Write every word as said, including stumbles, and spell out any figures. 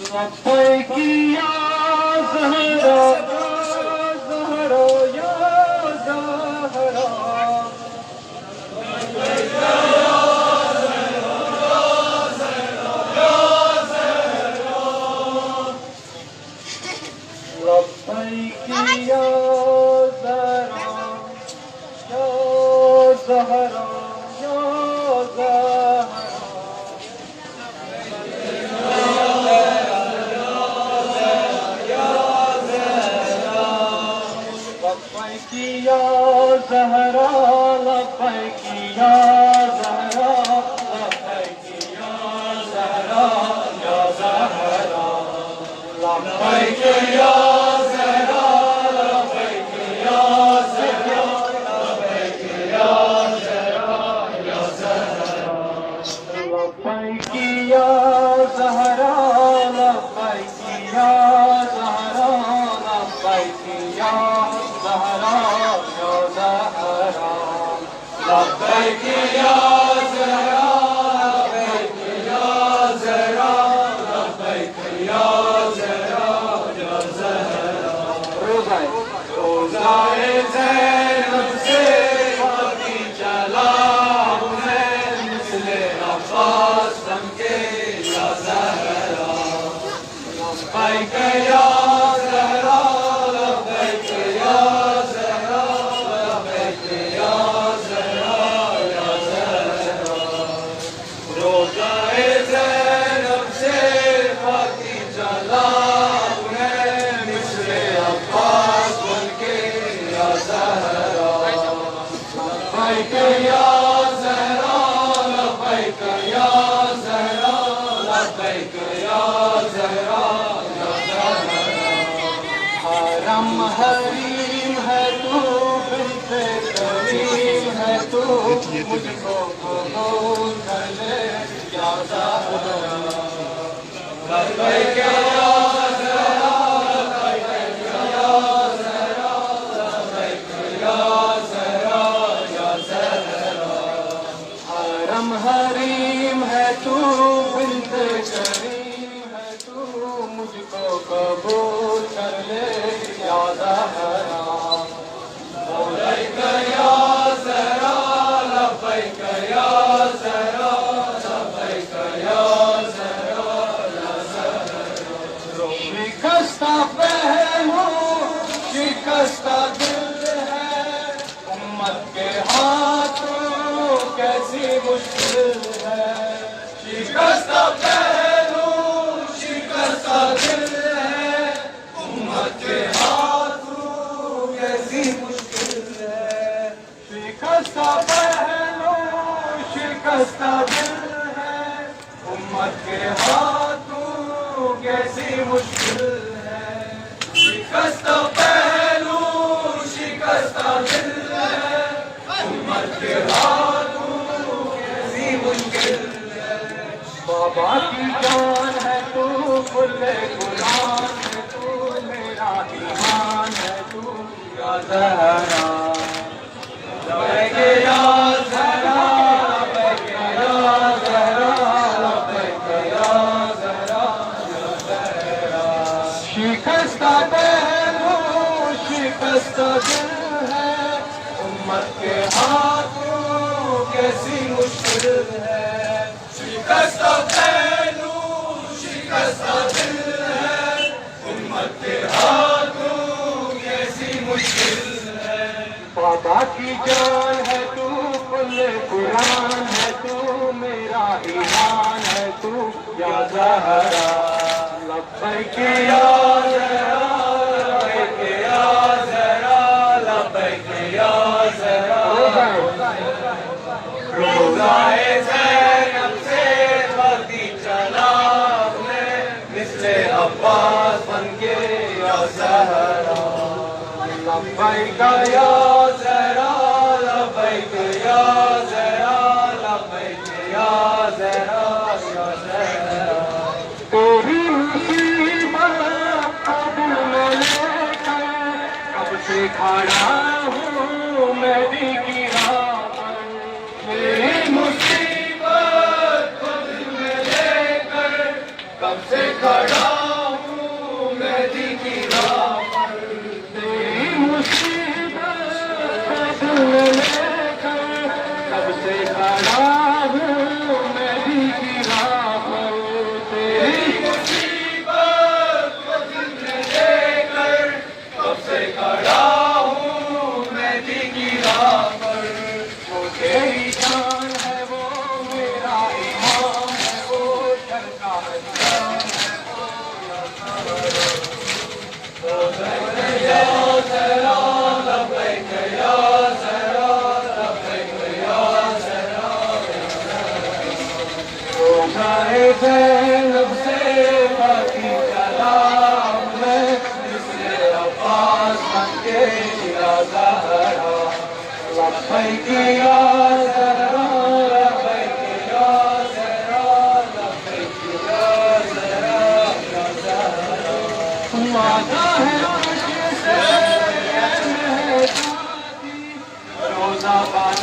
لبیک یا زہرا، یا زہرا، یا زہرا۔ لبیک یا زہرا، یا زہرا، یا زہرا۔ لبیک یا زہرا، لبیک یا زہرا، لبیک یا زہرا، یا زہرا۔ لبیک یا زہرا، لبیک یا زہرا، لبیک یا زہرا، یا زہرا۔ لبیک یا زہرا، لبیک یا زہرا، لبیک یا زہرا، یا زہرا۔ لبیک یا زہرا، لبیک یا زہرا، لبیک یا زہرا، یا زہرا۔ روضہ ہے۔ روضہ زینب سے پاکی چلا ہوں میں، مثل عباس بن کے یا زہرا۔ لبیک یا زہرا، لبیک یا زہرا، لبیک یا زہرا، یا زہرا۔ روضہ زینب سے پاکی چلا ہوں میں، مثل عباس بن کے یا زہرا۔ لبیک یا زہرا، لبیک یا زہرا، لبیک یا زہرا، یا زہرا۔ حرم حریم ہے تو، بنت کریم ہے تو، مجھ کو قبول کر لے یا زہرا۔ لبیک یا زہرا، لبیک یا زہرا، لبیک یا زہرا، یا زہرا۔ حرم حریم ہے تو، بنت کریم ہے تو، مجھ کو قبول کر لے یا زہرا۔ لبیک یا زہرا، لبیک یا زہرا، لبیک یا زہرا، یا زہرا۔ شکستہ پہلو، شکستہ دل ہے، امت کے ہاتھوں کیسی مشکل ہے۔ شکستہ پہلو، شکستہ دل ہے، امت کے ہاتھوں کیسی مشکل ہے۔ شکستہ پہلو، شکستہ دل ہے، امت کے ہاتھوں کیسی مشکل ہے۔ شکستہ پہلو، شکستہ دل ہے، امت کے ہاتھوں کیسی مشکل ہے۔ بابا کی جان ہے تو، کل قرآن ہے تو، میرا ایمان ہے تو، یا زہرا۔ لبیک یا زہرا، لبیک یا زہرا، لبیک یا زہرا، یا زہرا۔ شکستہ پہلو، شکستہ دل ہے، امت کے ہاتھوں کیسی مشکل ہے۔ شکستہ پہلو، شکستہ دل ہے، امت کے ہاتھوں کیسی مشکل ہے۔ بابا کی جان ہے تو، کل قرآن ہے تو، میرا ایمان ہے تو، یا زہرا۔ یا زہرا، لبیک یا زہرا، لبیک یا زہرا۔ روضہ زینب سے باتیں چلا ہم نے، مثل عباس بن کے یا زہرا۔ لبیک یا زہرا، لبیک یا زہرا، لبیک یا زہرا، یا زہرا۔ تیری مصیبت کو دل میں لے کر کب سے کھڑا ہوں مہدی کی راہ پر۔ تیری مصیبت کو دل میں لے کر کب سے کھڑا ہوں مہدی کی راہ پر۔ تیری مصیبت کو دل میں لے کر کب سے کھڑا ہوں مہدی کی راہ پر۔ تیری مصیبت کو دل میں لے کر کب سے کھڑا ہوں مہدی کی راہ پر۔ وہ تیری جان ہے، وہ میرا ایمان ہے، وہ شر کا انجام ہے، وہ یا زہرا۔ روضہ زینب سے باتیں چلا ہم نے، مثل عباس بن کے یا زہرا۔ لبیک یا زہرا، لبیک یا زہرا، لبیک یا زہرا، یا زہرا۔ وعدہ ہے عرش سے روضہ بن